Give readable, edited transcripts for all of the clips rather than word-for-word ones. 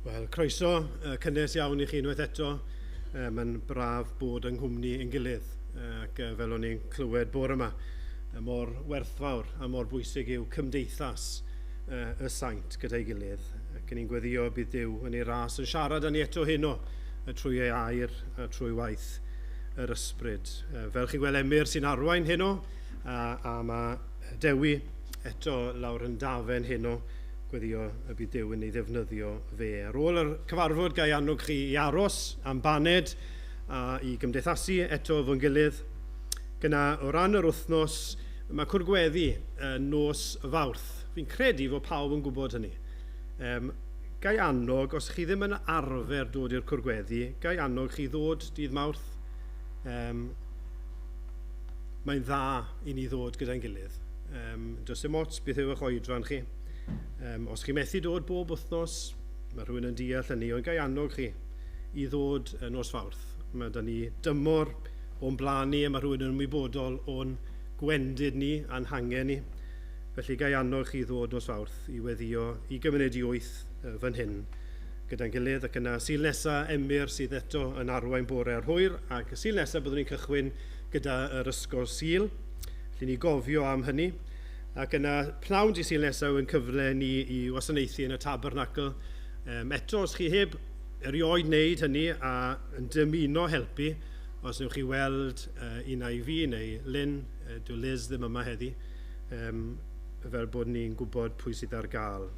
Wel, croeso cynnes iawn i chi unwaith eto. Mae'n braf bod yng nghwmni ein gilydd, ac fel o'n i'n clywed bore yma, mor werthfawr a mor bwysig yw cymdeithas y saint gyda'i gilydd. Ac ni'n gweddio bydd Duw yn ei ras yn siarad â ni eto heno trwy ei air a trwy waith yr ysbryd. Fel chi'n gweld, Emyr sy'n arwain heno, a mae Dewi eto lawr yn Dafen heno, gweddio y bydd Duw yn ei ddefnyddio fe. Ar ôl yr cyfarfod, ga i annog chi i aros am baned a i gymdeithasu eto efo'n gilydd. Gyna, o ran yr wythnos, mae cwrgweddi nos Fawrth. Fi'n credu fod pawb yn gwybod hynny. Ga i annog, os chi ddim yn arfer dod i'r cwrgweddi, ga i annog chi ddod dydd Mawrth. Mae'n dda i ni ddod gyda'n gilydd. Does dim ots beth yw eich oedran chi. Os chi methu dod bob wythnos, mae rhywun yn deall hynny, ond ga i annog chi i ddod nos Fawrth. Mae da ni dymor o'n blaen ni a mae rhywun yn ymwybodol o'n gwendid ni a'n hangen ni. Felly ga i annog chi ddod nos Fawrth i weddio i gymuned i wyth fan hyn gyda'n gilydd, ac yna Sul nesa Emyr sydd eto yn arwain bore a'r hwyr, ac y Sul nesa byddwn ni'n cychwyn gyda yr ysgol Sul. Felly ni gofio am hynny. Ac yna pnawn di Sul nesaf yn cyfle ni i wasanaethu yn y tabernacl. Eto, os chi heb erioed wneud hynny a yn dymuno helpu, os newch chi weld un ai fi neu Lynn, dyw Liz ddim yma heddi, fel bod ni'n gwybod pwy sydd ar gael.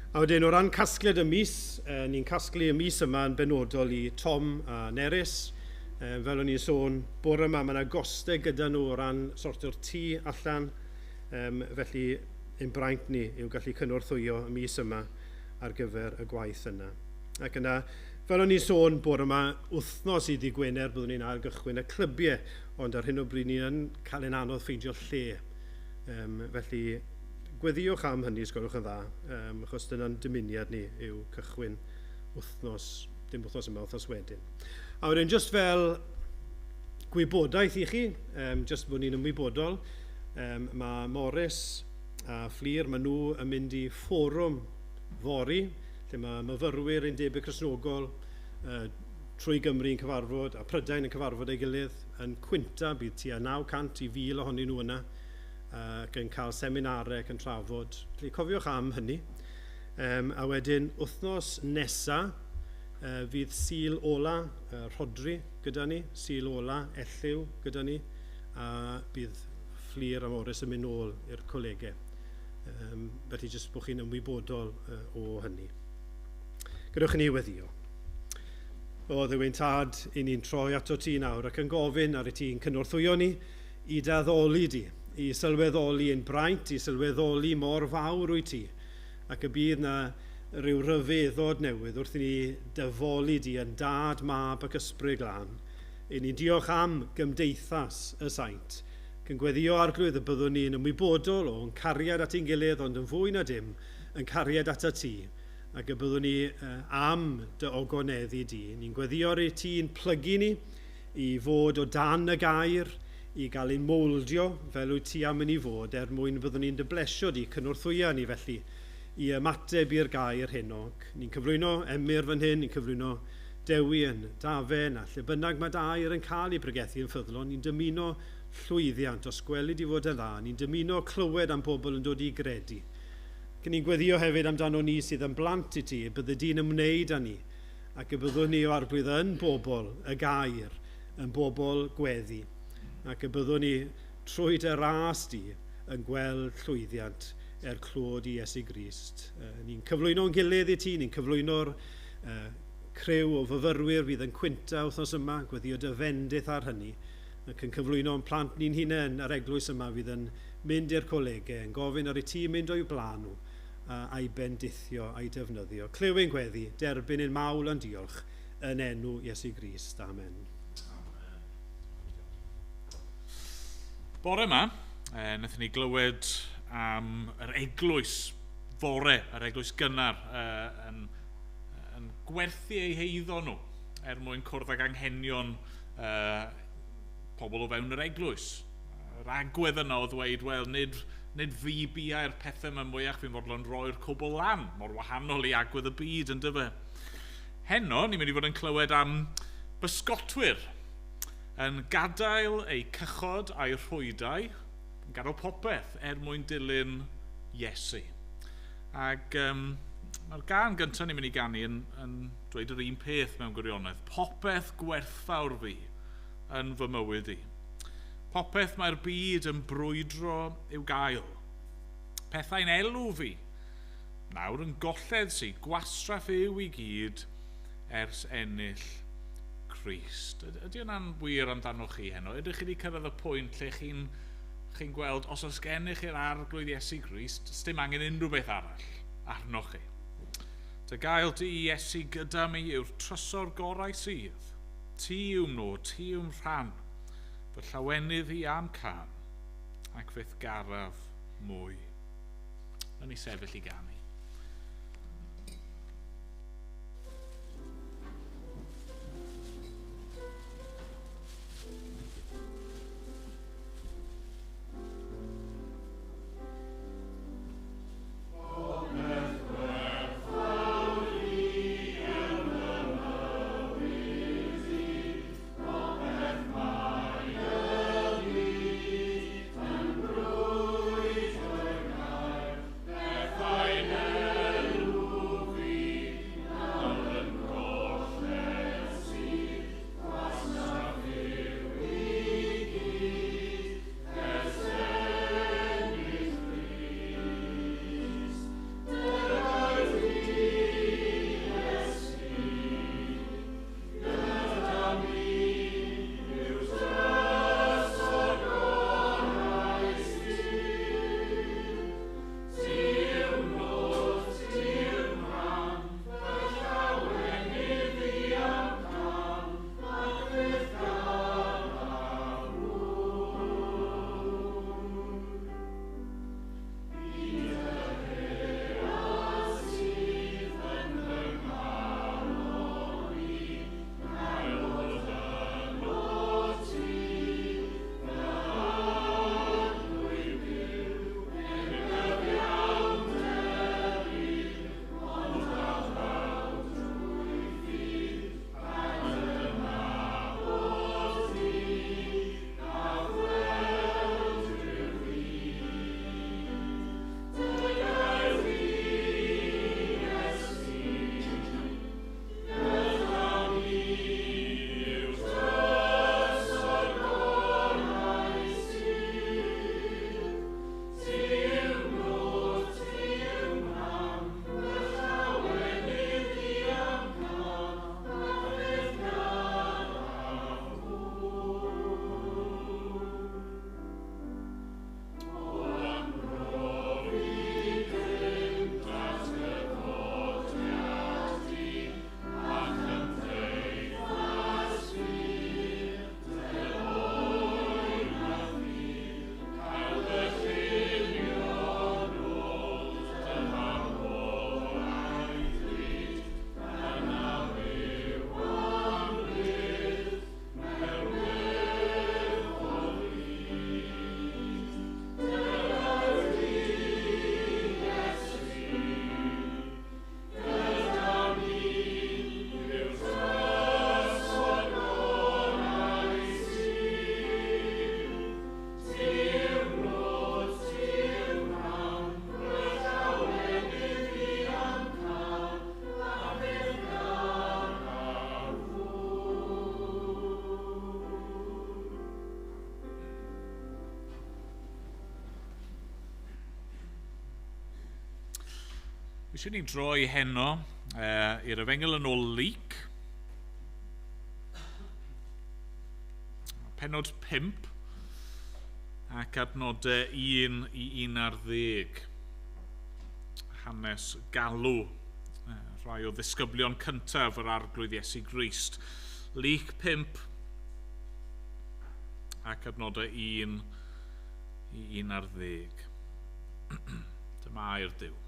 A wedyn, o ran casgliad y mis, ni'n casglu y mis yma yn benodol i Tom a Nerys. Fel o'n i'n sôn, bore yma mae yna gostau gyda nhw o ran sortio'r tŷ allan, felly ein braint ni yw gallu cynorthwyo y mis yma ar gyfer y gwaith yna. Ac yna, fel o'n i'n sôn bore yma, wythnos i ddydd Gwener byddwn ni'n ail gychwyn y clybiau, ond ar hyn o bryd ni yn cael ein anodd ffeindio lle. Felly, gweddïwch am hynny, os gwelwch yn dda, achos dyna'n dymuniad ni yw cychwyn wythnos, dim wythnos yma, wythnos wedyn. A wedyn, just fel gwybodaeth i chi, just bod ni'n ymwybodol, mae Morris a Fflur, maen nhw yn mynd i fforwm fory, lle mae myfyrwyr Undebau Cristnogol trwy Gymru yn cyfarfod, a Prydain yn cyfarfod ei gilydd, yn Cwinta, bydd tua 900 i 1,000 ohonyn nhw yna, ac yn cael seminarau ac yn trafod. Felly cofiwch am hynny. A wedyn, wythnos nesa, fydd Sul ola Rhodri gyda ni, Sul ola Elliw gyda ni, a bydd Fflur a Morris yn mynd nôl i'r colegau. Felly jyst bod chi'n ymwybodol o hynny. Gadewch i ni weddio. O Dduw ein Tad, i ni'n troi ato ti nawr ac yn gofyn ar i ti'n cynorthwyo ni i dy addoli di, i sylweddoli ein braint, i sylweddoli mor fawr wyt ti, ac y bydd na rhyw ryfeddod newydd wrth i ni dyfoli di yn Dad, Mab ac Ysbryd Glân. I ni'n diolch am gymdeithas y saint, ac yn gweddio Arglwydd y byddwn ni'n ymwybodol o'n cariad at ein gilydd, ond yn fwy na dim, yn cariad atat ti, ac y byddwn ni am dy ogoneddu di. Ni'n gweddio ar i ti'n plygu ni i fod o dan y gair, i gael ein mowldio fel wyt ti am i ni fod, er mwyn byddwn ni'n dy blesio di, cynorthwya ni felly i ymateb i'r gair heno. Ni'n cyflwyno Emyr fan hyn, ni'n cyflwyno Dewi yn Dafen, a lle bynnag mae dy air yn cael ei bregethu yn ffyddlon, ni'n dymuno llwyddiant, os gweli di fod yn dda, ni'n dymuno clywed am bobl yn dod i gredu. Ac ni'n gweddio hefyd amdano ni sydd yn blant i ti, y byddi di'n ymwneud â ni, ac y byddwn ni o Arglwydd yn bobl y gair, yn bobl gweddi, ac y byddwn ni trwy dy ras di yn gweld llwyddiant er clod i Iesu Grist. Ni'n cyflwyno'n gilydd i ti, ni'n cyflwyno'r criw o fyfyrwyr fydd yn cwynta wythnos yma, gweddio dy fendith ar hynny, ac yn cyflwyno'n plant ni'n hunain yr eglwys yma fydd yn mynd i'r colegau, yn gofyn ar i ti mynd o'u blaen nhw, a'i bendithio a'i defnyddio. Clyw ein gweddi, derbyn ein mawl a'n diolch, yn enw Iesu Grist. Amen. Bore yma, wnaethon ni glywed am yr eglwys fore, yr eglwys gynnar, yn gwerthu eu heiddo nhw er mwyn cwrdd ag anghenion pobl o fewn yr eglwys. Yr agwedd yna o ddweud, wel, nid fi biau'r pethau yma mwyach, fi'n fodlon roi'r cwbl lan, mor wahanol i agwedd y byd, yn dyfe. Heno, ni'n mynd i fod yn clywed am bysgotwyr yn gadael eu cychod a'u rhwydau, yn gadael popeth er mwyn dilyn Iesu. Ac mae'r gân gyntaf ni'n mynd i ganu yn dweud yr un peth mewn gwirionedd. Popeth gwerthfawr fi yn fy mywyd i. Popeth mae'r byd yn brwydro i'w gael. Pethau'n elw fi. Nawr yn golled sy, gwastraff yw i gyd ers ennill Crist. Ydy hwnna'n wir amdano chi heno? Ydych chi wedi cyrraedd y pwynt lle chi'n gweld os oes gennych chi'r Arglwydd Iesu Grist, sdim angen unrhyw beth arall arnoch chi. Dy gael di Iesu gyda mi yw'r trysor gorau sydd. Ti yw'm nod, ti yw'm rhan, fy llawenydd i am can, ac fyth garaf mwy. Nawn ni sefyll i ganu. Eisiau ni droi heno i'r Efengyl yn ôl Luc, pennod 5 ac adnodau 1 i 11. Hanes galw rhai o ddisgyblion cyntaf yr Arglwydd Iesu Grist. Luc 5 ac adnodau 1 i 11. Dyma air Duw.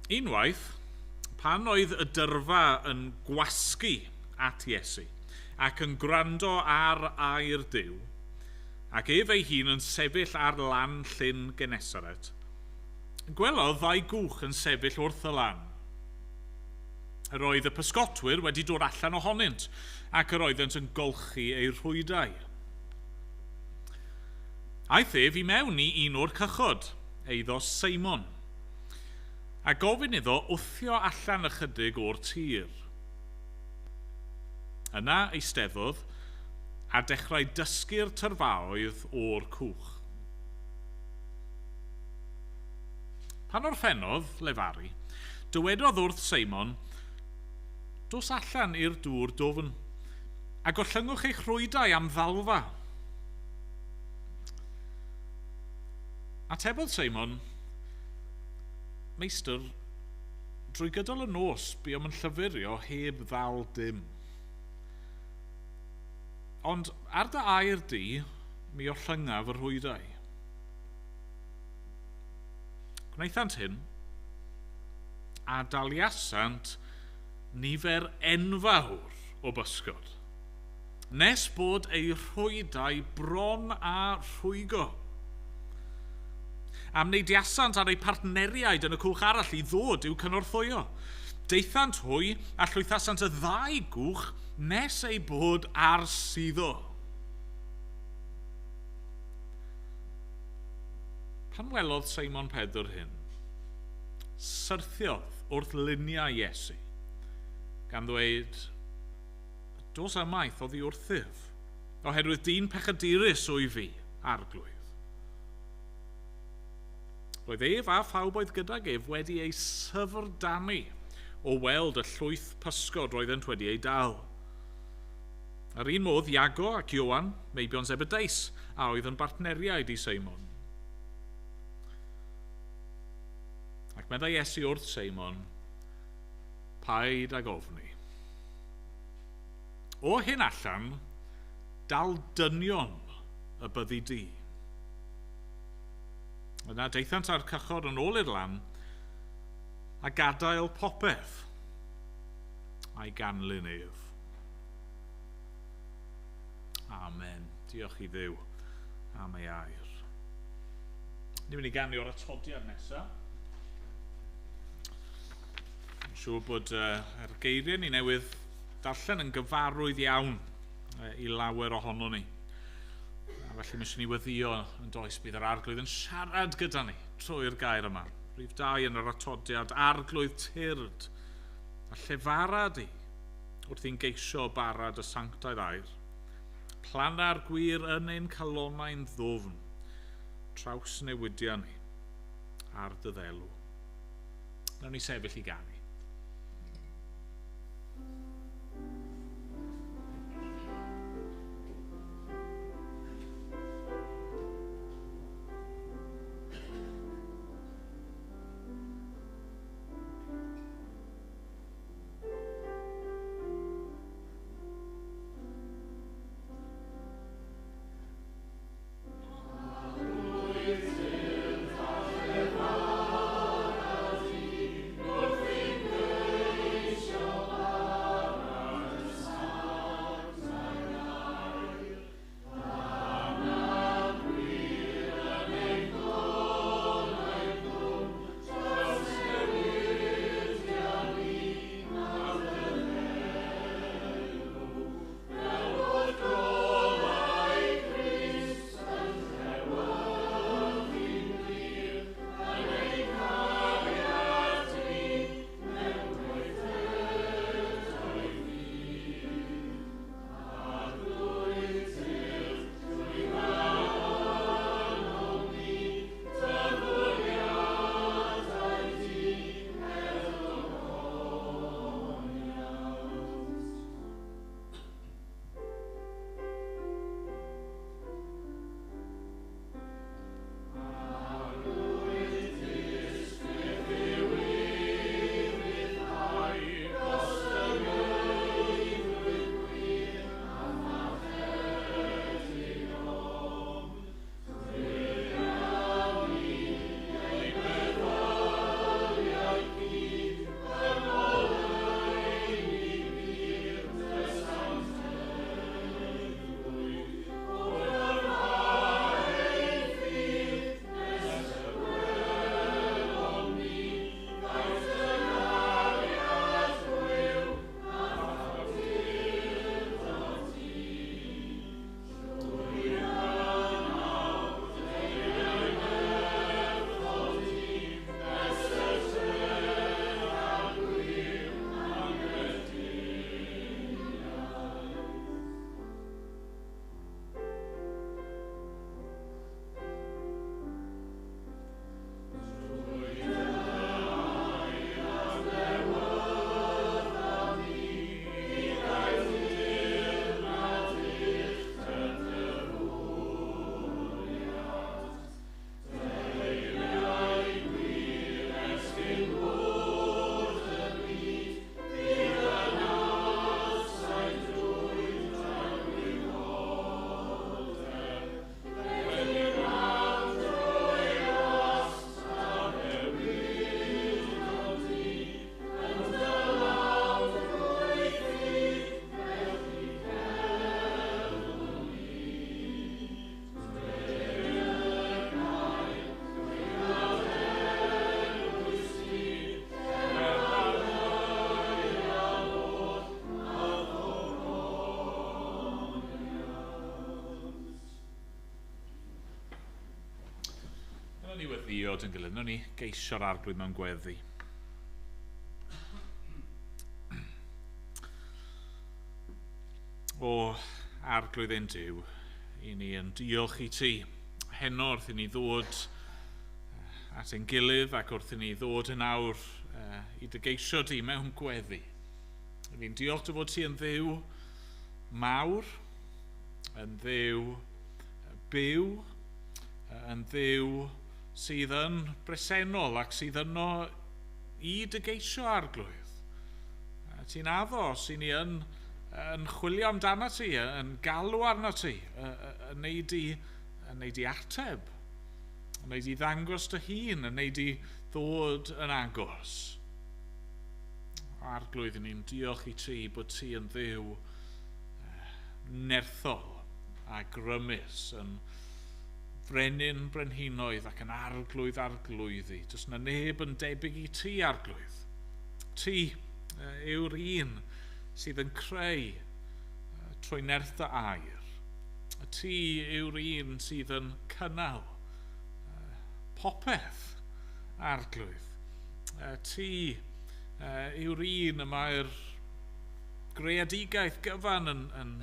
Unwaith, pan oedd y dyrfa yn gwasgu at Iesu ac yn gwrando ar air Duw, ac ef ei hun yn sefyll ar lan llyn Genesaret, Gwelodd ddau gwch yn sefyll wrth y lan. Yr oedd y pysgotwyr wedi dod allan ohonynt, ac yr oeddent yn golchi eu rhwydau. Aeth ef i mewn i un o'r cychod, eiddo Seimon, a gofyn iddo wthio allan ychydig o'r tir. Yna eisteddodd a dechrau dysgu'r tyrfaoedd o'r cwch. Pan orffennodd lefaru, dywedodd wrth Seimon, "Dos allan i'r dŵr dwfn, a gollyngwch eich rhwydau am ddalfa." Atebodd Seimon, "Meistr, drwy gydol y nos buom yn llyfurio heb ddal dim. Ond ar dy air di, mi ollyngaf y rhwydau." Gwnaethant hyn, a daliasant nifer enfawr o bysgod, nes bod eu rhwydau bron â rhwygo. Amneidiasant ar eu partneriaid yn y cwch arall i ddod i'w cynorthwyo. Daethant hwy a llwythasant y ddau gwch nes eu bod ar suddo. Pan welodd Seimon Pedr hyn, syrthiodd wrth luniau Iesu, gan ddweud, "Dos ymaith oddi wrthyf, oherwydd dyn pechadurus wyf fi, Arglwydd." Roedd ef a phawb oedd gydag ef wedi ei syfrdanu o weld y llwyth pysgod roeddent wedi ei dal. Yr un modd Iago ac Ioan, meibion Zebedeus, a oedd yn bartneriaid i Seimon. Ac meddai Iesu wrth Seimon, "Paid ag ofni. O hyn allan, dal dynion y byddi di." Yna daethant â'r cychod yn ôl i'r lan a gadael popeth a'i ganlyn ef. Amen. Diolch i Dduw am ei air. Ni'n mynd i ganu o'r atodiad nesaf. Yn siŵr bod yr geiriau ni newydd darllen yn gyfarwydd iawn i lawer ohono ni. A felly mae eisiau ni weddio yn does, bydd yr Arglwydd yn siarad gyda ni trwy'r gair yma. Rhif 2 yn yr atodiad, "Arglwydd tyrd, a llefara di wrth i'n geisio bara dy sanctaidd air. Planna'r gwir yn ein calonnau'n ddwfn, trawsnewidia ni ar dy ddelw." Nawn ni sefyll i ganu. Wrth Gweddio yn gilydd. Nawn ni geisio'r Arglwydd mewn gweddi. O Arglwydd ein Duw, i ni yn diolch i ti heno wrth i ni ddod at ein gilydd ac wrth i ni ddod yn awr i dy geisio di mewn gweddi. Ni'n diolch dy fod ti yn Dduw mawr, yn Dduw byw, yn Dduw sydd yn bresennol ac sydd yno i dy geisio, Arglwydd. Ti'n addo os i ni yn chwilio amdano ti, yn galw arno ti, yn neud i ateb, yn neud i ddangos dy hun, yn neud i ddod yn agos. Arglwydd, ni'n diolch i ti bod ti yn Dduw nerthol a grymus, yn frenin brenhinoedd ac yn arglwydd arglwyddi. Does na neb yn debyg i ti, Arglwydd. Ti yw'r un sydd yn creu trwy nerth dy air. Ti yw'r un sydd yn cynnal popeth, Arglwydd. Ti yw'r un y mae'r greadigaeth gyfan yn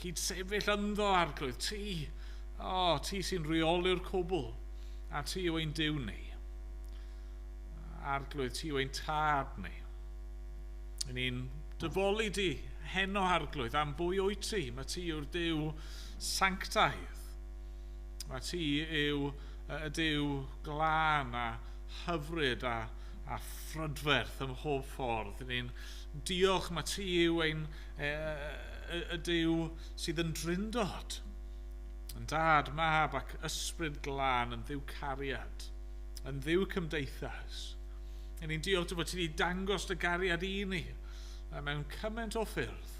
cydsefyll ynddo, Arglwydd. Ti sy'n rheoli'r cwbl, a ti yw ein Duw ni. Arglwydd, ti yw ein tad ni. Ni'n dyfoli di heno, Arglwydd, am bwy wyt ti. Mae ti yw'r Duw sanctaidd. Mae ti yw y Duw glân a hyfryd a phrydferth ym mhob ffordd. Ni'n diolch, mae ti yw ein y Duw sydd yn drindod. Yn dad, mab ac ysbryd glân, yn Dduw cariad, yn Dduw cymdeithas. Ni'n diolch dy fod ti wedi dangos dy gariad i ni mewn cymaint o ffyrdd.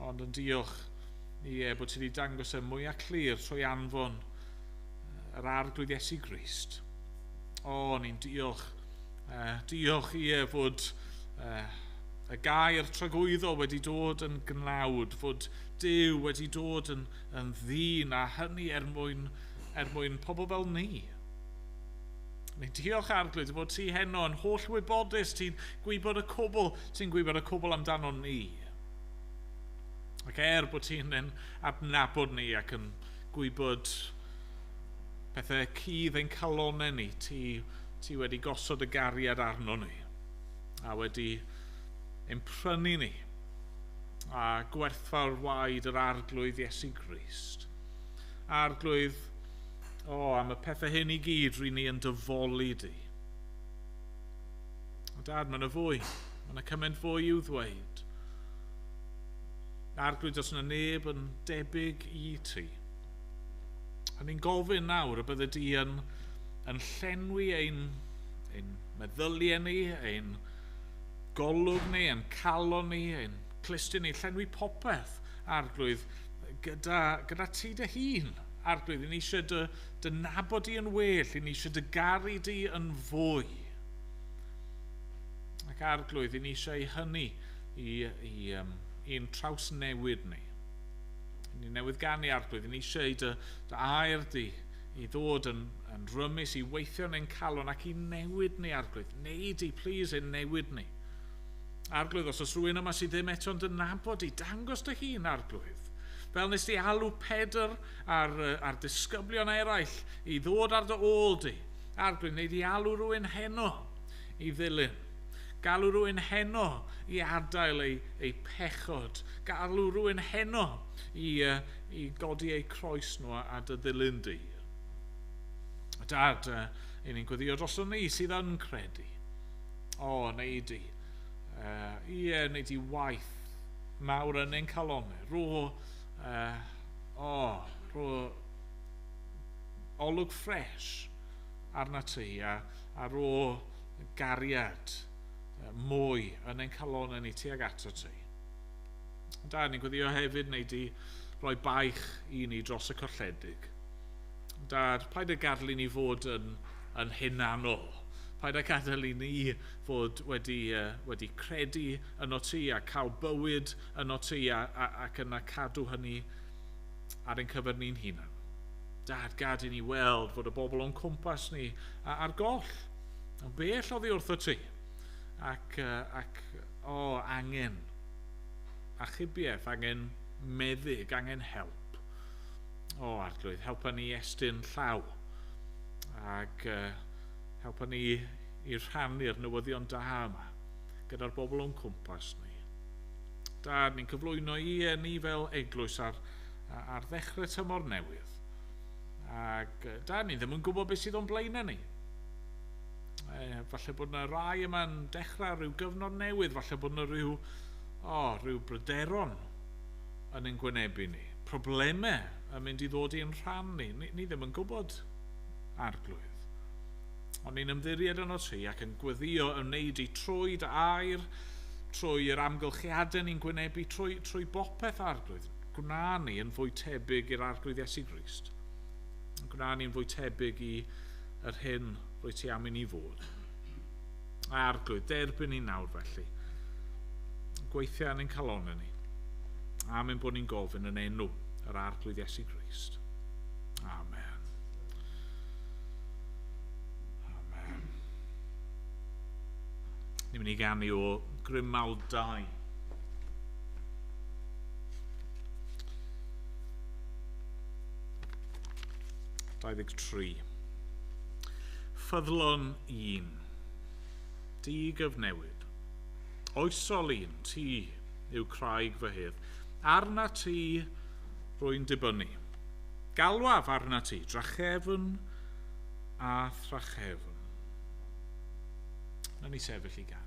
Ond yn diolch i bod ti wedi dangos y mwyaf clir trwy anfon yr Arglwydd Iesu Grist. O, ni'n diolch. Diolch i fod y gair tragwyddol wedi dod yn gnawd, fod Duw wedi dod yn ddyn, a hynny er mwyn pobl fel ni. Ni'n diolch, Arglwydd, fod ti heno yn holl wybodus, ti'n gwybod y cwbl, ti'n gwybod y cwbl amdano ni. Ac er bod ti'n adnabod ni ac yn gwybod pethau cudd ein calonau ni, ti wedi gosod y gariad arno ni, a wedi ein prynu ni, a gwerthfawr waed yr Arglwydd Iesu Grist. Arglwydd, am y pethau hyn i gyd, ry'n ni yn dyfoli di. O Dad, mae yna fwy. Mae yna cymaint fwy i'w ddweud. Arglwydd, does yna neb yn debyg i ti. A ni'n gofyn nawr y bydde di yn llenwi ein meddyliau ni, ein golwg ni, ein calon ni, ein clustiau ni, llenwi popeth, Arglwydd, gyda ti dy hun. Arglwydd, ni eisiau dy nabod di yn well, ni eisiau dy garu di yn fwy. Ac Arglwydd, ni eisiau hynny i'n trawsnewid ni. Ni newydd ganu, Arglwydd, ni eisiau dy air di i ddod yn rymus, i weithio yn ein calon ac i newid ni, Arglwydd. Neud i, please, ein newid ni. Arglwydd, os oes rhywun yma sydd ddim eto'n dy nabod i, dangos dy hun, Arglwydd. Fel nes di alw Pedr a'r disgyblion eraill i ddod ar dy ôl di. Arglwydd, neu di alw rhywun heno i ddilyn. Galw rhywun heno i adael ei pechod. Galw rhywun heno i godi eu croes nhw a dy ddilyn di. Dad, i ni'n gweddio droson ni sydd yn credu. O, neu di. Ie, neu di waith mawr yn ein calonau. Rho olwg ffres arna ti a rho gariad mwy yn ein calonau ni tuag ato ti. Da, ni'n gweddio hefyd neu di rhoi baich i ni dros y colledig. Dad, paid â gadael i ni fod yn hunanol. Paid â gadael i ni fod wedi credu yno ti a cael bywyd yno ti ac yna cadw hynny ar ein cyfer ni'n hunan. Dad, gad i ni weld fod y bobl o'n cwmpas ni ar goll, yn bell oddi wrtho ti, ac angen achubiaeth, angen meddyg, angen help. O, Arglwydd, helpa ni estyn llaw, ac helpa ni i rhannu'r newyddion da yma gyda'r bobl o'n cwmpas ni. Dad, ni'n cyflwyno i ni fel eglwys ar ddechrau tymor newydd. Ac dad, ni ddim yn gwybod beth sydd o'n blaenau ni. Falle bod yna rai yma'n dechrau rhyw gyfnod newydd, falle bod yna rhyw bryderon yn ein gwynebu ni. Problemau yn mynd i ddod i'n rhan ni. Ni ddim yn gwybod, Arglwydd. Ond ni'n ymddiried yno ti ac yn gweddio ymwneud i trwy dy air, trwy'r amgylchiadau ni'n gwynebu, trwy bopeth, Arglwydd. Gwna ni yn fwy tebyg i'r Arglwydd Iesu Grist. Gwna ni'n fwy tebyg i yr hyn rwy ti am i ni fod. Arglwydd, derbyn ni nawr felly. Gweithio yn ein calonnau ni. Am ein bod ni'n gofyn yn enw yr Arglwydd Iesu Grist. Amen. Amen. Ni'n mynd i ganu o Grymawl 2. 23. Ffyddlon un, digyfnewid. Oesol un, ti yw craig fy hedd. Arna ti rwy'n dibynnu. Galwaf arna ti, drachefn a thrachefn. Na ni sefyll i ganu.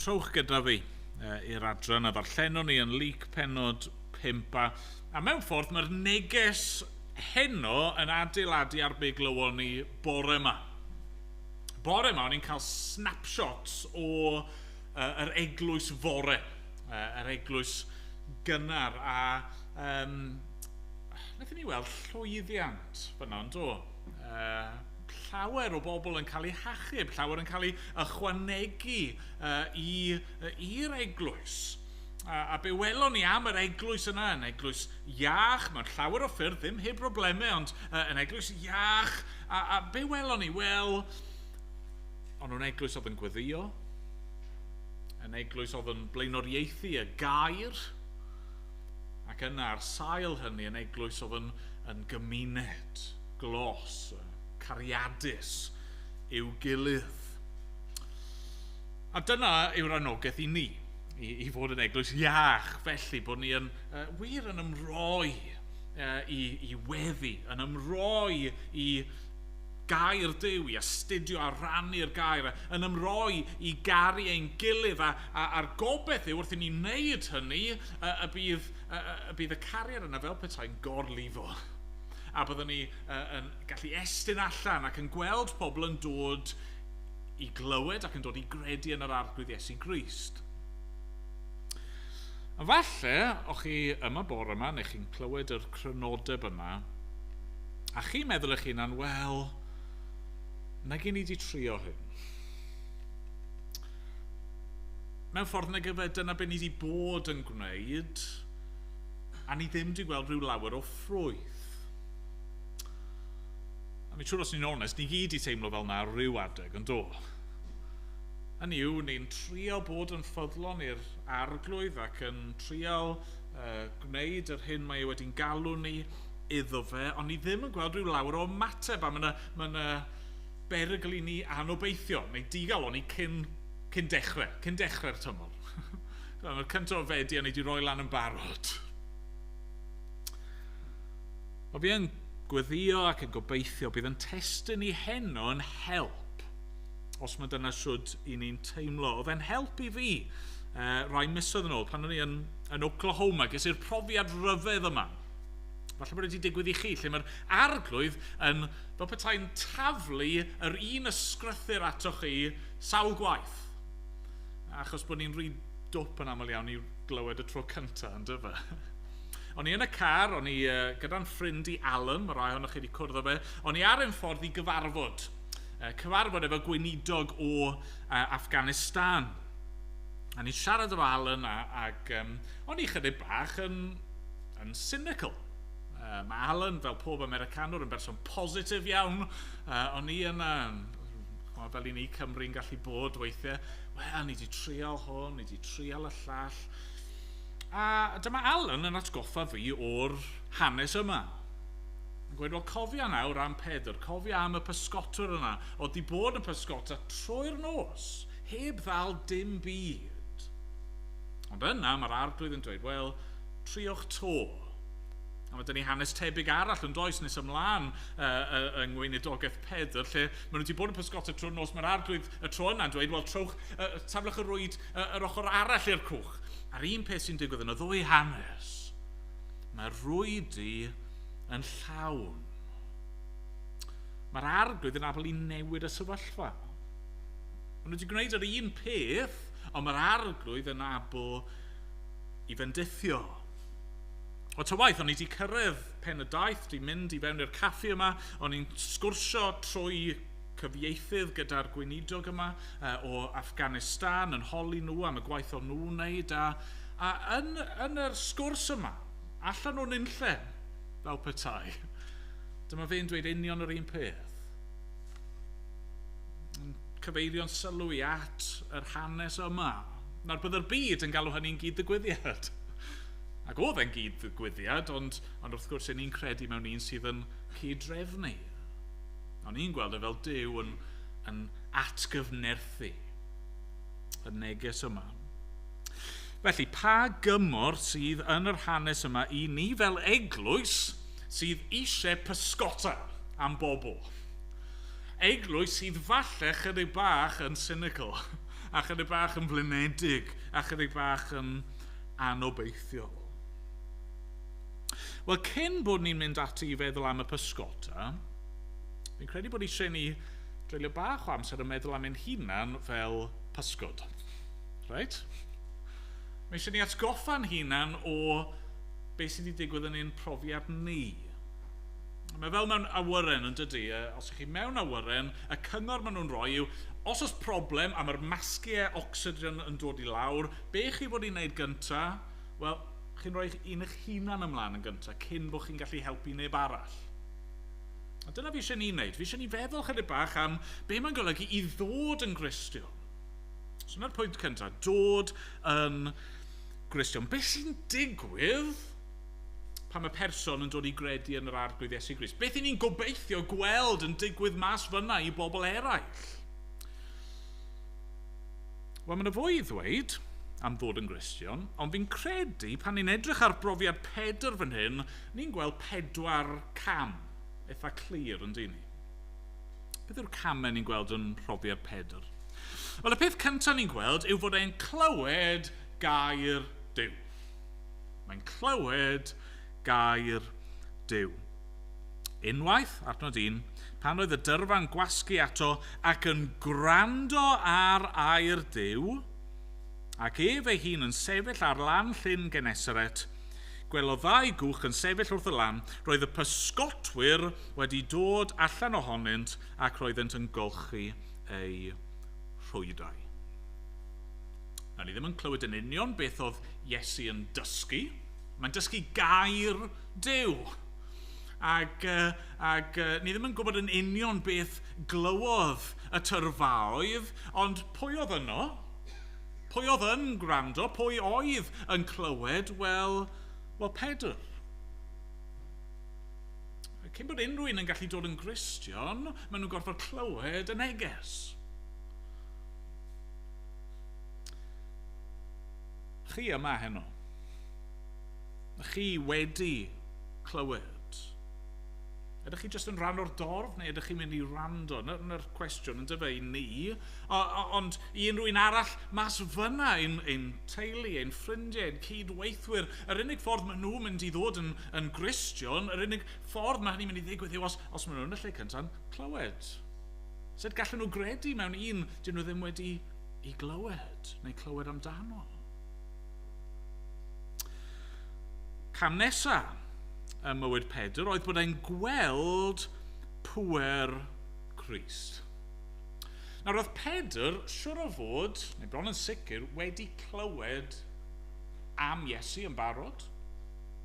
Trowch gyda fi i'r adran a ddarllenwn ni yn Luc penod 5. A mewn ffordd mae'r neges heno yn adeiladu ar be glywon ni bore yma. Bore yma o'n i'n cael snapshots o yr eglwys fore, yr eglwys gynnar, a wnaethon ni weld llwyddiant fyna, yn do? Llawer o bobl yn cael eu hachub, llawer yn cael eu ychwanegu i'r eglwys. A be welon ni am yr eglwys yna, yn eglwys iach, mewn llawer o ffyrdd, ddim heb broblemau, ond yn eglwys iach. A be welon ni? Wel, o'n nhw'n eglwys oedd yn gweddio, yn eglwys oedd yn blaenoriaethu y gair, ac yna ar sail hynny yn eglwys oedd yn gymuned glos, cariadus i'w gilydd. A dyna yw'r anogaeth i ni, i fod yn eglwys iach, felly bod ni yn wir yn ymroi i weddi, yn ymroi i gair Duw, i astudio a rannu'r gair, yn ymroi i garu ein gilydd, a'r gobeith yw wrth i ni wneud hynny, y bydd y cariad yna fel petai'n gorlifo. A byddwn ni yn gallu estyn allan ac yn gweld pobl yn dod i glywed ac yn dod i gredu yn yr Arglwydd Iesu Grist. A falle, o'ch chi yma bore yma, neu chi'n clywed yr crynodeb yma, a chi'n meddwl eich hunan, "Wel, na gyn ni wedi trio hyn. Mewn ffordd nag yfe, dyna be ni wedi bod yn gwneud, a ni ddim wedi gweld rhyw lawer o ffrwyth." A mi'n siŵr, os ni'n onest, ni gyd i teimlo fel na rhyw adeg, yn do? Hynny yw, ni'n trio bod yn ffyddlon i'r Arglwydd ac yn trio gwneud yr hyn mae e wedi'n galw ni iddo fe, ond ni ddim yn gweld rhyw lawer o ymateb, a mae yna ma berygl i ni anobeithio, neu digal o'n ni cyn dechrau'r tymor. Mae'r cyntaf o Fedi a ni wedi rhoi lan yn barod. O, fi yn gweddio ac yn gobeithio bydd yn testyn i heno yn help os mae dyna siwd i ni'n teimlo. Oedd e'n help i fi rai misoedd yn ôl pan o'n i yn Oklahoma, ges i'r profiad rhyfedd yma. Falle bod wedi digwydd i chi, lle mae'r Arglwydd yn fel petai'n taflu yr un ysgrythyr atoch chi sawl gwaith. Achos bod ni'n rhy dwp yn aml iawn i glywed y tro cyntaf, yn dyfe? O'n i yn y car, o'n i gyda'n ffrind i Alan, mae rai ohonoch chi wedi cwrdd â fe, o'n i ar ein ffordd i gyfarfod. Cyfarfod efo gweinidog o Afghanistan. A ni'n siarad efo Alan ac o'n i chydig bach yn cynical. Mae Alan, fel pob Americanwr, yn berson positif iawn. O'n i yna, fel i ni Cymru'n gallu bod weithiau, "Wel, ni wedi trial hwn, ni wedi trial y llall." A dyma Alan yn atgoffa fi o'r hanes yma. Yn gweud, "Wel, cofia nawr am Pedr, cofia am y pysgotwr yna, oedd di bod yn pysgota trwy'r nos, heb ddal dim byd. Ond yna mae'r Arglwydd yn dweud, 'Wel, triwch 'to.'" A mae dyn ni hanes tebyg arall yn does nes ymlaen yng ngweinidogaeth Pedr, lle maen nhw wedi bod yn pysgota trwy'r nos, mae'r Arglwydd y tro yna'n dweud, "Wel, trowch, taflwch y rwyd yr ochr arall i'r cwch." A'r un peth sy'n digwydd yn y ddwy hanes, mae'r rwydi yn llawn. Mae'r Arglwydd yn abl i newid y sefyllfa. Maen nhw wedi gwneud yr un peth, ond mae'r Arglwydd yn abl i fendithio. O, ta waith, o'n i wedi cyrraedd pen y daith, wedi mynd i fewn i'r caffi yma, o'n i'n sgwrsio trwy cyfieithydd gyda'r gweinidog yma o Afghanistan, yn holi nhw am y gwaith o'n nhw'n wneud, a yn yr sgwrs yma, allan o'n unlle, fel petai, dyma fe'n dweud union yr un peth. Yn cyfeirio'n sylw i at yr hanes yma. Nawr byddai'r byd yn galw hynny'n gyd-ddigwyddiad. Ac oedd e'n gyd-ddigwyddiad, ond wrth gwrs ni'n credu mewn un sydd yn cyd-drefnu. O'n i'n gweld e fel Duw yn atgyfnerthu y neges yma. Felly, pa gymorth sydd yn yr hanes yma i ni fel eglwys sydd eisiau pysgota am bobl? Eglwys sydd falle chydig bach yn cynical, a chydig bach yn flinedig, a chydig bach yn anobeithiol. Wel, cyn bod ni'n mynd ati i feddwl am y pysgota, fi'n credu bod eisiau ni dreulio bach o amser yn meddwl am ein hunan fel pysgod. Right? Mae eisiau ni atgoffa'n hunan o beth sydd wedi digwydd yn ein profiad ni. Mae fel mewn awyren, yn dydy? Os ych chi mewn awyren, y cyngor maen nhw'n rhoi yw, os oes problem a mae'r masgiau ocsigen yn dod i lawr, be chi fod i wneud gyntaf? Wel, chi'n rhoi un eich hunan ymlaen yn gyntaf, cyn bod chi'n gallu helpu neb arall. A dyna fi eisiau ni wneud. Fi eisiau ni feddwl chydig bach am be mae'n golygu i ddod yn Gristion. So dyna'r pwynt cyntaf, dod yn Gristion. Beth sy'n digwydd pan mae person yn dod i gredu yn yr Arglwydd Iesu Grist? Beth i ni'n gobeithio gweld yn digwydd mas fyna i bobl eraill? Wel, mae yna fwy i ddweud am ddod yn Gristion, ond fi'n credu pan ni'n edrych ar brofiad Pedr fan hyn, ni'n gweld pedwar cam eitha clir, yn dyn ni. Beth yw'r camau ni'n gweld yn mhrofiad Pedr? Wel, y peth cyntaf ni'n gweld yw fod e'n clywed gair Duw. Mae'n clywed gair Duw. Unwaith, adnod 1, pan oedd y dyrfa'n gwasgu ato ac yn gwrando ar air Duw, ac ef ei hun yn sefyll ar lan llyn Genesaret, gwelodd ddau gwch yn sefyll wrth y lan, roedd y pysgotwyr wedi dod allan ohonynt ac roeddent yn golchi eu rhwydau. Nawr, ni ddim yn clywed yn union beth oedd Iesu yn dysgu. Mae'n dysgu gair Duw. Ac ni ddim yn gwybod yn union beth glywodd y tyrfaoedd, ond pwy oedd yno? Pwy oedd yn gwrando? Pwy oedd yn clywed? Wel, Pedr. Cyn bod unrhyw un yn gallu dod yn Gristion, maen nhw'n gorfod clywed y neges. Chi yma heno. Chi wedi clywed. Ydych chi jyst yn rhan o'r dorf neu ydych chi'n mynd i wrando? Dyna'r cwestiwn yn dyfe i ni. Ond i unrhyw un arall mas fyna, ein teulu, ein ffrindiau, ein cydweithwyr, yr unig ffordd maen nhw'n mynd i ddod yn Gristion, yr unig ffordd mae hynny'n mynd i ddigwydd yw os maen nhw'n y lle cyntaf clywed. Sut gallen nhw gredu mewn un dyn nhw ddim wedi i glywed neu clywed amdano? Cam nesaf ym mywyd Pedr oedd bod e'n gweld pŵer Crist. Nawr oedd Pedr, siwr o fod, neu bron yn sicr, wedi clywed am Iesu yn barod.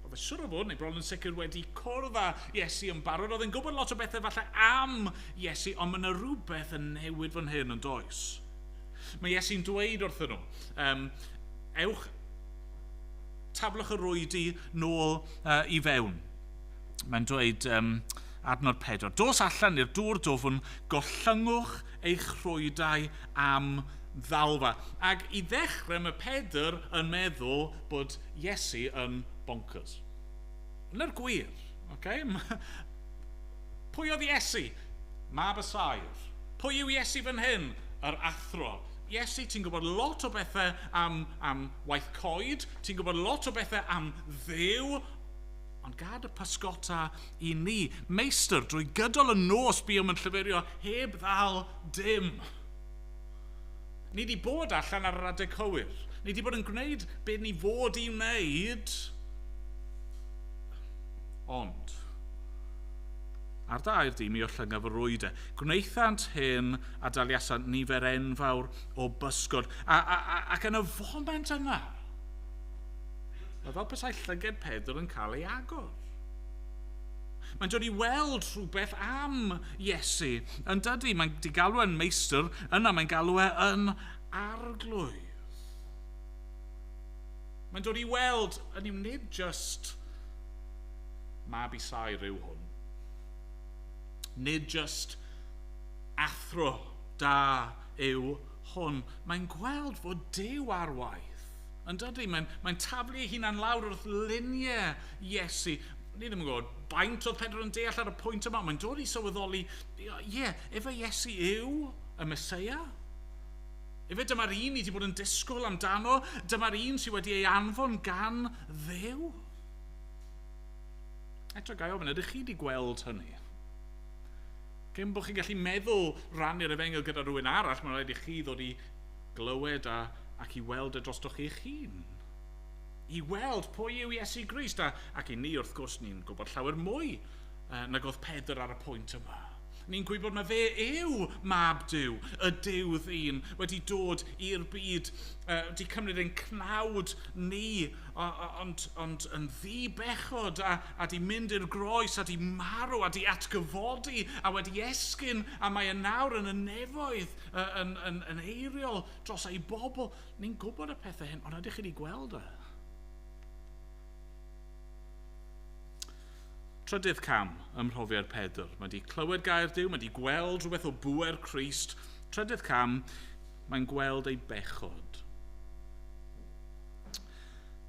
Oedd e siwr o fod, neu bron yn sicr, wedi cwrdd â Iesu yn barod. Oedd e'n gwybod lot o bethau falle am Iesu, ond mae yna rhywbeth yn newid fan hyn yn does. Mae Iesu'n dweud wrthyn nhw, ewch, taflwch y rwydi nôl i fewn. Mae'n dweud, adnod 4, dos allan i'r dŵr dwfn, gollyngwch eich rhwydau am ddalfa. Ac i ddechrau mae Pedr yn meddwl bod Iesu yn bonkers. Yna'r gwir. Okay? Pwy oedd Iesu? Mab y saer. Pwy yw Iesu fan hyn? Yr athro. Iesu, ti'n gwybod lot o bethau am waith coed, ti'n gwybod lot o bethau am Dduw, ond gad y pysgota i ni. Meistr, drwy gydol y nos buom yn llyfurio heb ddal dim. Ni wedi bod allan ar yr adeg cywir. Ni wedi bod yn gwneud beth ni fod i wneud. Ond, ar dair di mi ollyngaf y rwydau. Gwnaethant hyn a daliasant nifer enfawr o bysgod. Ac yn y foment yna, mae fel petai llyged Pedr yn cael ei agor. Mae'n dod i weld rhywbeth am Iesu. Yn dydy, mae'n di galw e'n meistr, yna mae'n galw e yn arglwydd. Mae'n dod i weld, yn yw nid just mab i saer yw hwn. Nid just athro da yw hwn. Mae'n gweld fod Duw ar waith. Yn dydy, mae'n taflu ei hunan lawr wrth luniau Iesu. Ni ddim yn gwybod faint oedd Pedr yn deall ar y pwynt yma. Mae'n dod i sylweddoli, ie, efe Iesu yw y Meseia. Efe dyma'r un ni wedi bod yn disgwyl amdano. Dyma'r un sydd wedi ei anfon gan Dduw. Eto gai ofyn, ydych chi wedi gweld hynny? Cyn bod chi'n gallu meddwl rannu'r efengyl gyda rhywun arall, mae'n rhaid i chi ddod i glywed ac i weld y drostoch chi'ch hun. I weld pwy yw Iesu Grist. Ac i ni, wrth gwrs, ni'n gwybod llawer mwy nag oedd Pedr ar y pwynt yma. Ni'n gwybod mae fe yw mab Duw, y Duw ddyn, wedi dod i'r byd, wedi cymryd ein cnawd ni, ond yn ddi-bechod, a di mynd i'r groes, a di marw, a di atgyfodi, a wedi esgyn, a mae e nawr yn y nefoedd, yn eiriol dros ei bobl. Ni'n gwybod y pethau hyn, ond ydych chi wedi gweld e? Trydydd cam ym mhrofiad Pedr. Mae wedi clywed gair Duw, mae wedi gweld rhywbeth o bŵer Crist. Trydydd cam, mae'n gweld ei bechod.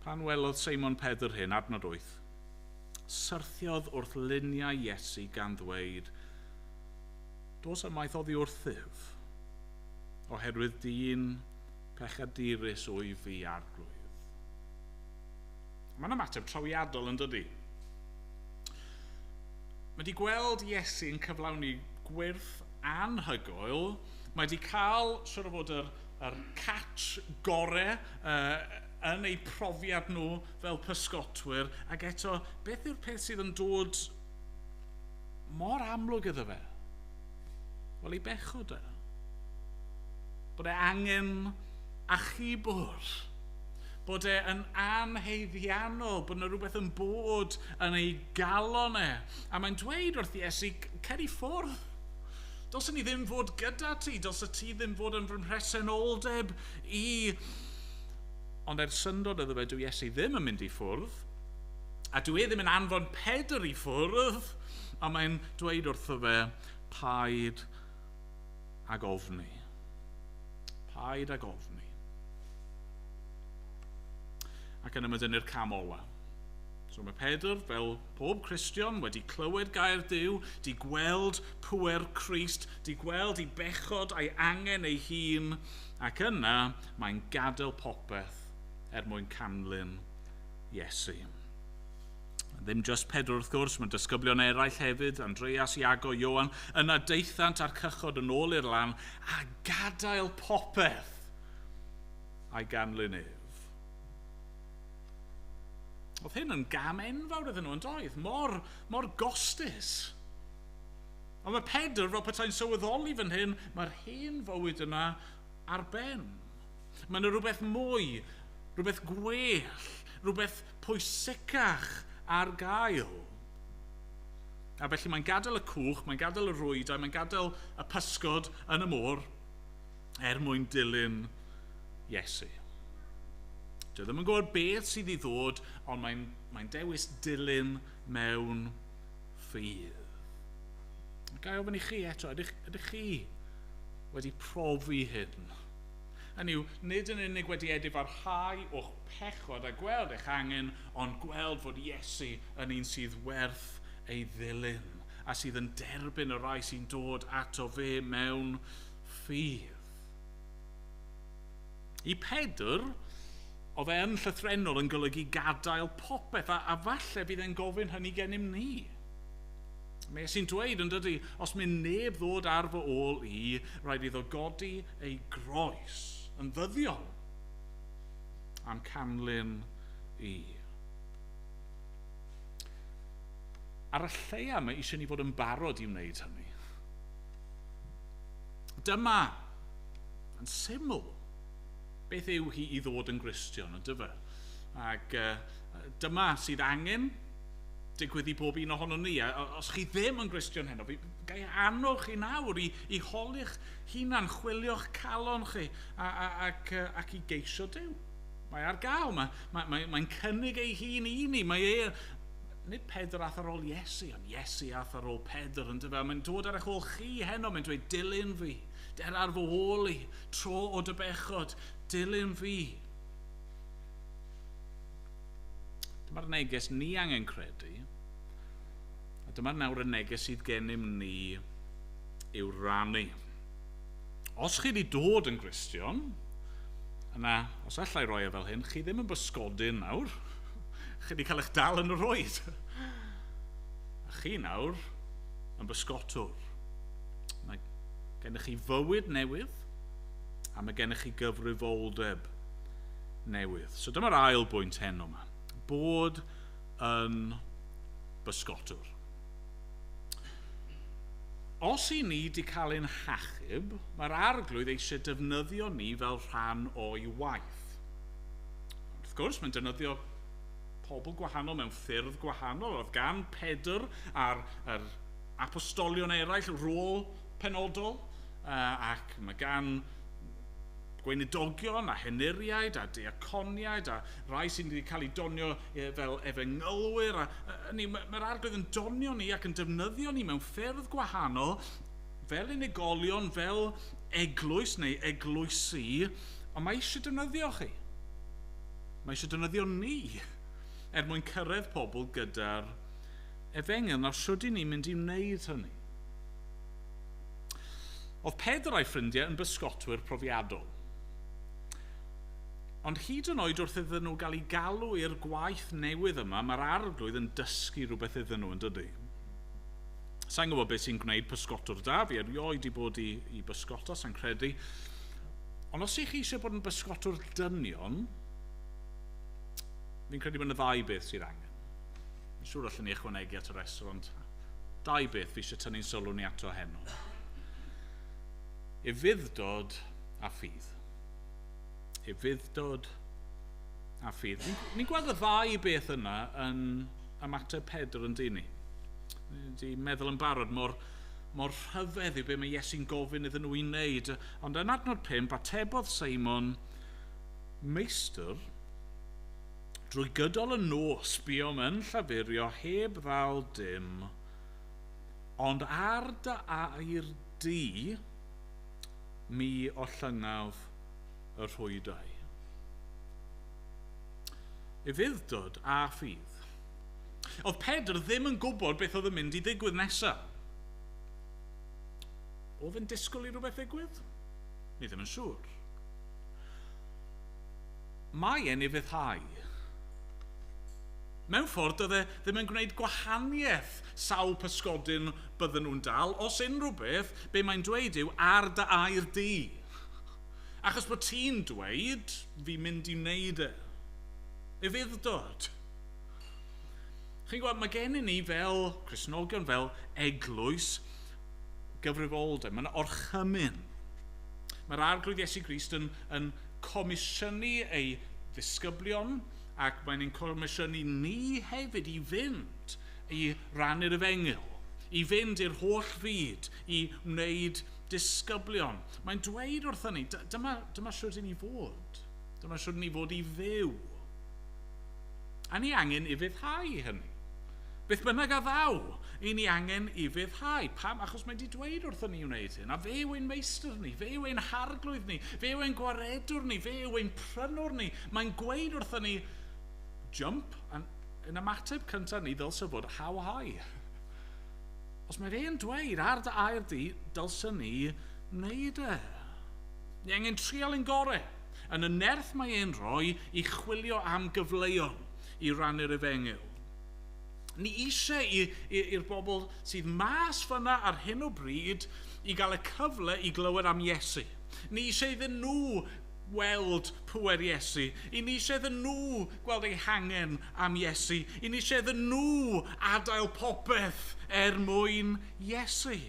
Pan welodd Seimon Pedr hyn, adnod 8, syrthiodd wrth luniau Iesu gan ddweud, Dos ymaith oddi wrthyf, oherwydd dyn pechadurus wyf fi, Arglwydd. Mae'n ymateb trawiadol, yn dydy? Mae wedi gweld Iesu'n cyflawni gwyrth anhygoel. Mae wedi cael, siwr o fod, yr catch gore yn eu profiad nhw fel pysgotwyr, ac eto, beth yw'r peth sydd yn dod mor amlwg iddo fe? Wel, ei bechod e. Bod e angen achubwr. Bod e yn anhaeddiannol, bod yna rhywbeth yn bod yn ei galon e. A mae'n dweud wrth Iesu, cer i ffwrdd. Dylsen ni ddim fod gyda ti, dylse ti ddim fod yn fy mhresenoldeb i. Ond er syndod iddo fe, dyw Iesu ddim yn mynd i ffwrdd, a dyw e ddim yn anfon Pedr i ffwrdd, a mae'n dweud wrtho fe, paid ag ofni. Paid ag ofni. Ac yna mae dynnu'r cam ola. So mae Pedr, fel pob Cristion, wedi clywed gair Duw, di gweld pŵer Crist, di gweld ei bechod a'i angen ei hun, ac yna mae'n gadael popeth er mwyn canlyn Iesu. Ddim just Pedr wrth gwrs, mae disgyblion eraill hefyd, Andreas, Iago, Ioan, yna daethant â'r cychod yn ôl i'r lan a gadael popeth a'i ganlyn ef. Oedd hyn yn gam enfawr iddyn nhw, yn doedd? Mor, mor gostus. Ond mae Pedr, fel petai'n sylweddoli fan hyn, mae'r hen fywyd yna ar ben. Mae yna rhywbeth mwy, rhywbeth gwell, rhywbeth pwysicach ar gael. A felly mae'n gadael y cwch, mae'n gadael y rwydau, mae'n gadael y pysgod yn y môr er mwyn dilyn Iesu. Dwi ddim yn gwybod beth sydd i ddod, ond mae'n dewis dilyn mewn ffydd. Ga i ofyn i chi eto, ydych chi wedi profi hyn? Hynny yw, nid yn unig wedi edifarhau o'ch pechod a gweld eich angen, ond gweld fod Iesu yn un sydd werth ei ddilyn a sydd yn derbyn y rhai sy'n dod ato fe mewn ffydd. I Pedr, oedd e yn llythrennol yn golygu gadael popeth, a falle bydd e'n gofyn hynny gennym ni. Mae Iesu'n dweud yn dydy, os mynd neb ddod ar fy ôl i, rhaid iddo godi ei groes yn ddyddiol am canlyn i. Ar y lleia mae eisiau ni fod yn barod i wneud hynny. Dyma, yn syml, beth yw hi i ddod yn Gristion, yn dyfe? Ac dyma sydd angen digwydd i bob un ohono ni. A os chi ddim yn Gristion heno, ga i annog chi nawr i holi'ch hunan, chwilio'ch calon chi ac i geisio Duw. Mae ar gael, mae'n cynnig ei hun i ni. Mae e, nid Pedr ath ar ôl Iesu, ond Iesu ath ar ôl Pedr, yn dyfe? Mae'n dod ar eich ôl chi heno, mae'n dweud, dilyn fi, der ar fy ôl i, tro o dy bechod, dilyn fi. Dyma'r neges ni angen credu, a dyma'r nawr y neges sydd gennym ni i'w rannu. Os chi wedi dod yn Gristion, yna, os allai roi e fel hyn, chi ddim yn bysgodyn nawr. Chi wedi cael eich dal yn y rwyd. A chi nawr yn bysgotwr. Mae gennych chi fywyd newydd, a mae gennych chi gyfrifoldeb newydd. So dyma'r ail bwynt heno yma. Bod yn bysgotwr. Os i ni wedi cael ein hachub, mae'r Arglwydd eisiau defnyddio ni fel rhan o'i waith. Wrth gwrs, mae'n defnyddio pobl gwahanol mewn ffyrdd gwahanol. Oedd gan Pedr a'r apostolion eraill rôl penodol, ac mae gan gweinidogion a henuriaid a diaconiaid a rai sy'n wedi cael eu donio fel efengylwyr. Mae'r Arglwydd yn donio ni ac yn defnyddio ni mewn ffyrdd gwahanol fel unigolion, fel eglwys neu eglwysi, ond mae eisiau defnyddio chi. Mae eisiau defnyddio ni er mwyn cyrraedd pobl gyda'r efengyl. Nawr, sut i ni'n mynd i wneud hynny? Oedd Pedr a'i ffrindiau yn bysgotwyr profiadol. Ond hyd yn oed wrth iddyn nhw gael eu galw i'r gwaith newydd yma, mae'r Arglwydd yn dysgu rhywbeth iddyn nhw, yn dydy? Sa'n gwybod beth sy'n gwneud pysgotwr da, fi erioed i bod i bysgota, sa'n credu. Ond os ych chi eisiau bod yn bysgotwr dynion, fi'n credu bod yna ddau beth sydd angen. Fi'n siŵr allan ni ychwanegu at y rhestr, ond dau beth fi eisiau tynnu'n sylw ni ato heno. Ufudd-dod a ffydd. Ufudd-dod a ffydd. Ni'n gweld y ddau beth yna yn ymateb Pedr yn dyn ni. Ni wedi meddwl yn barod mor rhyfedd yw be mae Iesu'n gofyn iddyn nhw i wneud. Ond yn adnod 5, atebodd Seimon, Meistr, drwy gydol y nos buom yn llafurio heb ddal dim, ond ar dy air di, mi ollyngaf y rhwydau. Ufudd-dod a ffydd. Oedd Pedr ddim yn gwybod beth oedd yn mynd i ddigwydd nesaf. Oedd yn disgwyl i rhywbeth ddigwydd? Ni ddim yn siŵr. Mae e'n ufuddhau. Mewn ffordd, doedd e ddim yn gwneud gwahaniaeth sawl pysgodyn bydden nhw'n dal. Os unrhyw beth, be mae'n dweud yw ar dy air di. Achos bod ti'n dweud, fi mynd i wneud e. Ufudd-dod. Chi'n gwybod, mae gennym ni fel Cristnogion, fel eglwys, gyfrifoldeb. Mae'n orchymyn. Mae'r Arglwydd Iesu Grist yn comisiynu ei ddisgyblion, ac mae'n ein comisiynu ni hefyd i fynd i rannu'r efengyl, i fynd i'r holl fyd, i wneud disgyblion. Mae'n dweud wrthyn ni, dyma shwt i ni fod. Dyma shwt i ni fod i fyw. A ni angen ufuddhau hynny. Beth bynnag a ddaw, i ni angen ufuddhau. Pam? Achos mae wedi dweud wrthyn ni wneud hyn. A fe yw ein meistr ni, fe yw ein harglwydd ni, fe yw ein gwaredwr ni, fe yw ein prynwr ni. Mae'n gweud wrthyn ni, jump, yn ymateb cyntaf ni ddylse fod how high. Os mae fe'n dweud ar dy air di, dylse ni wneud e. Ni angen trial ein gorau. Yn y nerth mae e'n rhoi i chwilio am gyfleon i rannu'r efengyl. Ni eisiau i'r bobl sydd mas fyna ar hyn o bryd i gael y cyfle i glywed am Iesu. Ni eisiau iddyn nhw weld pŵer Iesu. I ni eisiau iddyn nhw gweld eu hangen am Iesu. I ni eisiau iddyn nhw adael popeth er mwyn Iesu.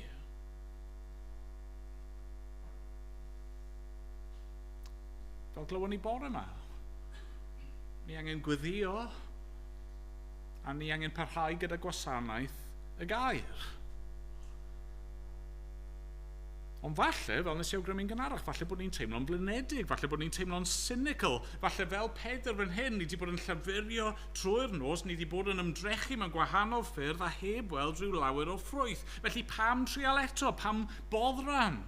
Fel glywon ni bore yma, ni angen gweddio a ni angen parhau gyda gwasanaeth y gair. Ond falle, fel nes i awgrymu'n gynharach, falle bod ni'n teimlo'n blinedig, falle bod ni'n teimlo'n cynical, falle fel Pedr fan hyn, ni wedi bod yn llafurio trwy'r nos, ni wedi bod yn ymdrechu mewn gwahanol ffyrdd a heb weld rhyw lawer o ffrwyth. Felly pam trial eto? Pam boddran?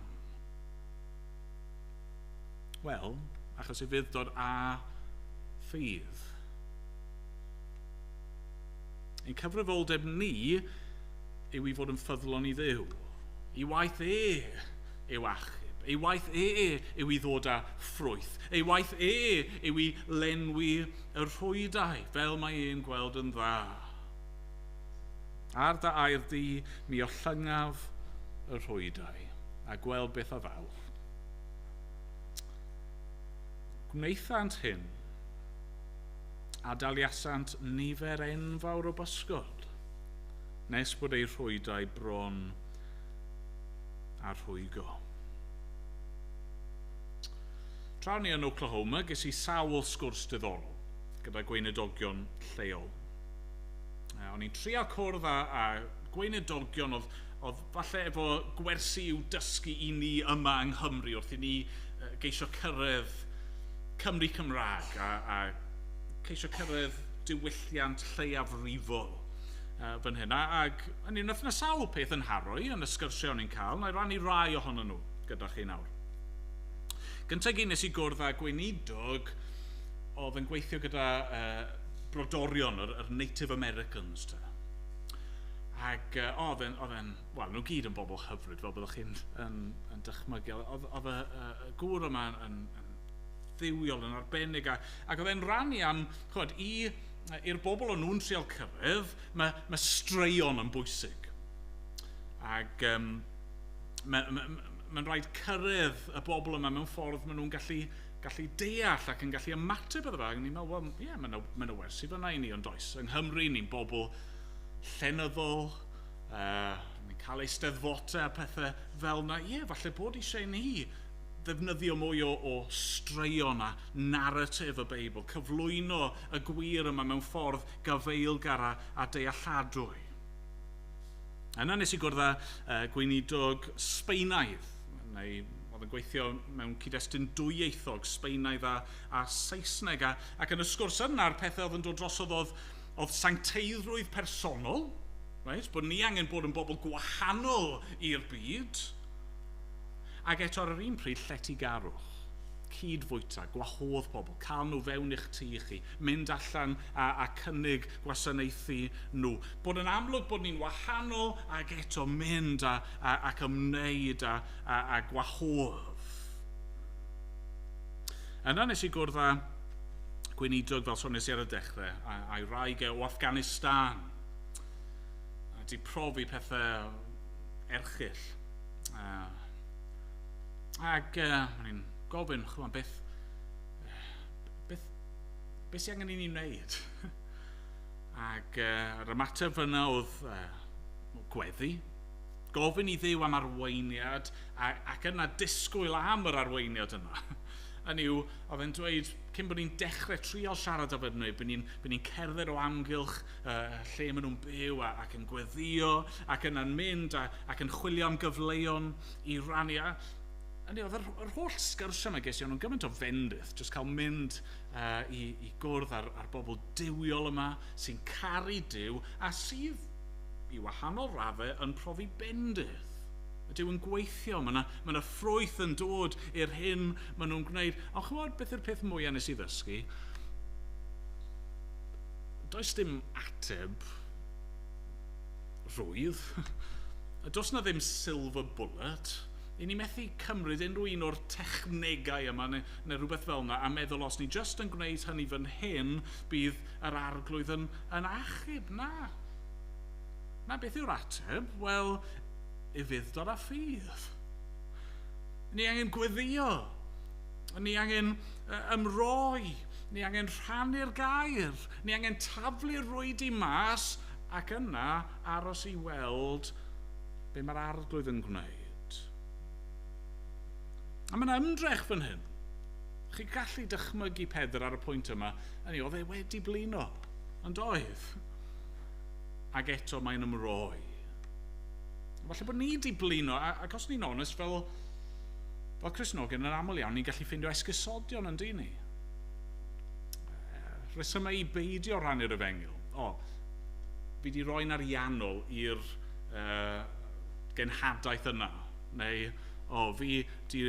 Wel, achos ufudd-dod a ffydd. Ein cyfrifoldeb ni yw i fod yn ffyddlon i Dduw. Ei waith e yw achub. Ei waith e yw i ddod â ffrwyth. Ei waith e yw i lenwi y rhwydau, fel mae e'n gweld yn dda. Ar dy air di, mi ollyngaf y rhwydau, a gweld beth a ddaw. Gwnaethant hyn, a daliasant nifer enfawr o bysgod, nes bod eu rhwydau bron a rhwygo. Tra o'n i yn Oklahoma, ges i sawl sgwrs diddorol gyda gweinidogion lleol. O'n i'n trio cwrdd â gweinidogion oedd falle efo gwersi i'w dysgu i ni yma yng Nghymru wrth i ni geisio cyrraedd Cymru Cymraeg a ceisio cyrraedd diwylliant lleiafrifol fan hyn. Ac nath yna sawl peth yn haro i yn y sgyrsiau o'n i'n cael, na i rannu rai ohonyn nhw gyda chi nawr. Gyntaf gyn nes i gwrdd â gweinidog oedd yn gweithio gyda brodorion, yr Native Americans. Ac oedd e'n, wel, nhw gyd yn bobl hyfryd, fel byddwch chi'n yn dychmygu. Oedd y gŵr yma yn dduwiol, yn arbennig, ac oedd e'n rannu am, chwbod, i'r bobl o'n nhw'n trial cyrraedd, mae straeon yn bwysig. Ac mae'n rhaid cyrraedd y bobl yma mewn ffordd maen nhw'n gallu deall ac yn gallu ymateb iddo fe. Ac ni'n meddwl, wel, ie, yeah, mae yna wersi fyna i ni, ond oes. Yng Nghymru, ni'n bobl llenyddol, ni'n cael eisteddfodau a pethau fel yna. Ie, yeah, falle bod eisiau ni ddefnyddio mwy o straeon a narratif y Beibl, cyflwyno y gwir yma mewn ffordd gafaelgar a dealladwy. Yna nes i gwrdd â gweinidog Sbaenaidd, neu oedd yn gweithio mewn cyd-destun dwyieithog, Sbaenaidd a Saesneg. Ac yn y sgwrs yna'r pethau oedd yn dod drosodd oedd sancteiddrwydd personol, right? Bod ni angen bod yn bobl gwahanol i'r byd, ac eto ar yr un pryd lletygarwch, cyd-fwyta, gwahodd pobl, cael nhw fewn i'ch tŷ chi, mynd allan a cynnig gwasanaethu nhw. Bod yn amlwg bod ni'n wahanol ac eto mynd ac ymwneud a gwahodd. Yna nes i gwrdd â gweinidog, fel sonies i ar y dechrau, a'i wraig e o Afghanistan. A di profi pethau erchyll. Ac o'n i'n gofyn, ch'mod, beth sy'n angen i ni wneud? Ac yr ymateb fyna oedd gweddi, gofyn i Dduw am arweiniad, ac yna disgwyl am yr arweiniad yna. Hynny yw, oedd e'n dweud, cyn bod ni'n dechrau trial siarad efo nhw, bod ni'n cerdded o amgylch lle maen nhw'n byw ac yn gweddio, ac yna'n mynd ac yn chwilio am gyfleon i rannu. Hynny oedd yr holl sgyrsiau yma ges i, o'n nhw'n gymaint o fendith, jyst cael mynd i gwrdd ar bobl duwiol yma sy'n caru Duw a sydd i wahanol raddau yn profi bendith. Mae Duw yn gweithio, mae yna ffrwyth yn dod i'r hyn maen nhw'n gwneud. Ond ch'mod beth yw'r peth mwyaf nes i ddysgu? Does dim ateb rhwydd. Does na ddim silver bullet. I ni methu cymryd unrhyw un o'r technegau yma neu rhywbeth fel yna a meddwl os ni jyst yn gwneud hynny fan hyn, bydd yr arglwydd yn achub. Na. Na, beth yw'r ateb? Wel, ufudd-dod a ffydd. Ni angen gweddio. Ni angen ymroi. Ni angen rhannu'r gair. Ni angen taflu'r rwyd i mas ac yna aros i weld be mae'r arglwydd yn gwneud. A mae yna ymdrech fan hyn. Chi gallu dychmygu Pedr ar y pwynt yma. Hynny, oedd e wedi blino, ond oedd. Ac eto mae'n ymroi. Falle bod ni wedi blino, ac os ni'n onest, fel Cristnogion yn aml iawn, ni'n gallu ffeindio esgusodion yn dyn ni. Rhesymau i beidio rhannu'r efengyl. O, fi wedi roi'n ariannol i'r genhadaeth yna. Neu, o, fi di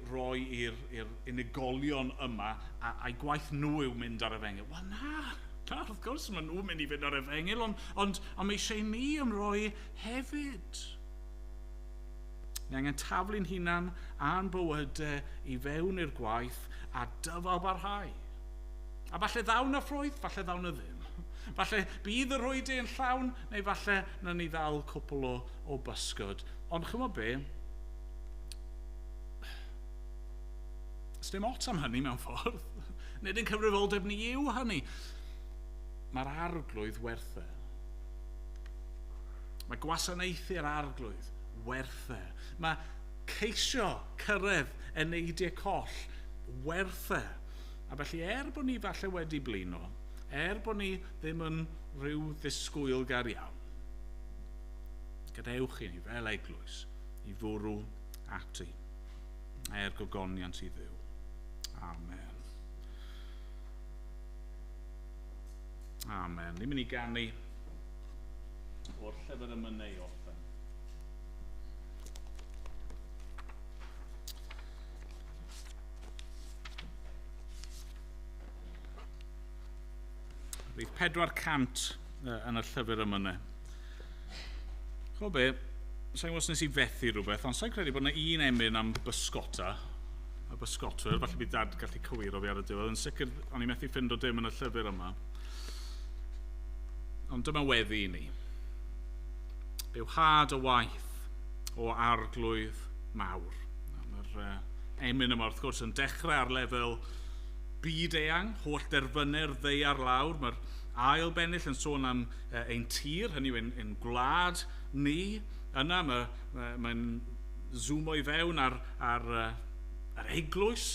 roi i'r unigolion yma, a'i gwaith nhw yw mynd ar efengyl. Wel na, wrth gwrs maen nhw'n mynd i fynd ar efengyl, ond mae eisiau ni ymroi hefyd. Ni angen taflu'n hunan a'n bywydau i fewn i'r gwaith a dyfal barhau. A falle ddaw na ffrwyth, falle ddaw na ddim. Falle bydd y rhwydi yn llawn, neu falle na ni ddal cwpl o bysgod. Ond ch'mod be? Sdim ots am hynny mewn ffordd. Nid ein cyfrifoldeb ni yw hynny. Mae'r arglwydd werth e. Mae gwasanaethu'r arglwydd werth e. Mae ceisio cyrraedd eneidiau coll werth e. A felly bod ni falle wedi blino, bod ni ddim yn rhyw ddisgwylgar iawn, gadewch i ni fel eglwys i fwrw ati, gogoniant i Dduw. Amen. Amen. Ni'n mynd i ganu o'r llyfr emynau i orffen. Rhif 400 yn y llyfr emynau. Ch'mo be, sa'n gwybod os nes i fethu rhywbeth, ond sa'n credu bod yna un emyn am bysgota, y bysgotwyr, falle bydd Dad gallu cywiro fi ar y diwedd, yn sicr o'n i methu ffindo dim yn y llyfr yma. Ond dyma weddi i ni. Byw had y waith o arglwydd mawr. Mae'r emyn yma wrth gwrs yn dechrau ar lefel byd eang, holl derfynau'r ddaear lawr. Mae'r ail bennill yn sôn am ein tir, hynny yw ein gwlad ni. Yna mae'n zoomo i fewn ar eglwys,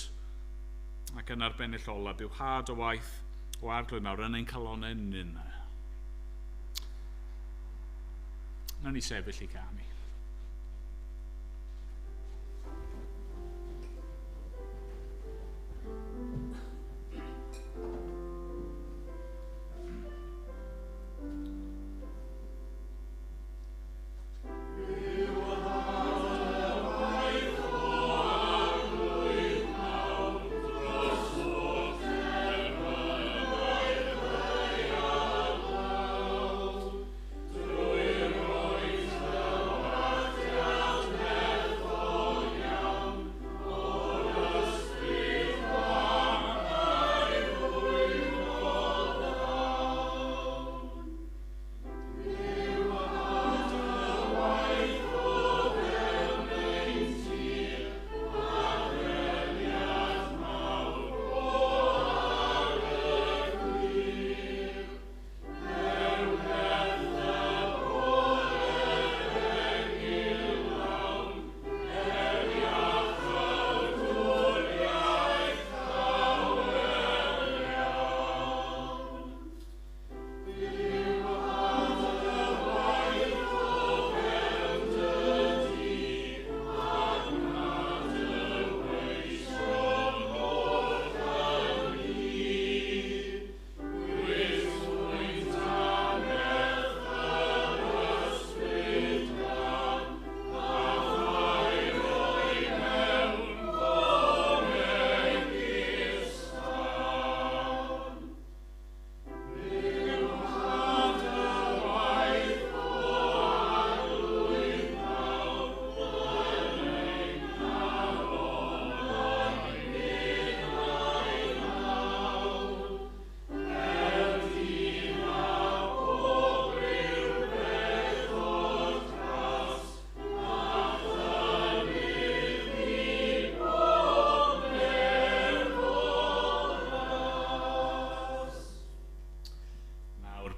ac yna'r bennill ola, byw had o waith o arglwydd mawr yn ein calonnau ninna. Nawn ni sefyll i ganu.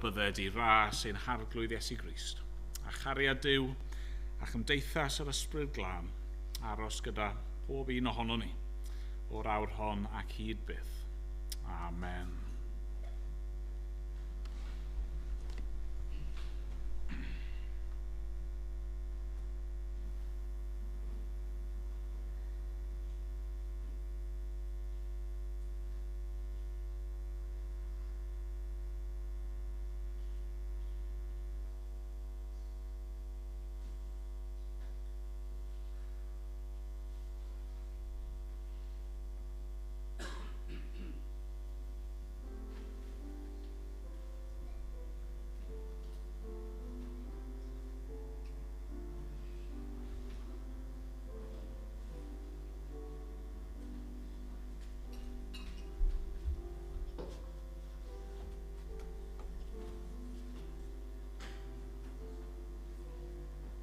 Bydded i ras ein harglwydd Iesu Grist, a chariad Duw a chymdeithas yr Ysbryd Glân aros gyda pob un ohonon ni o'r awr hon ac hyd byth. Amen.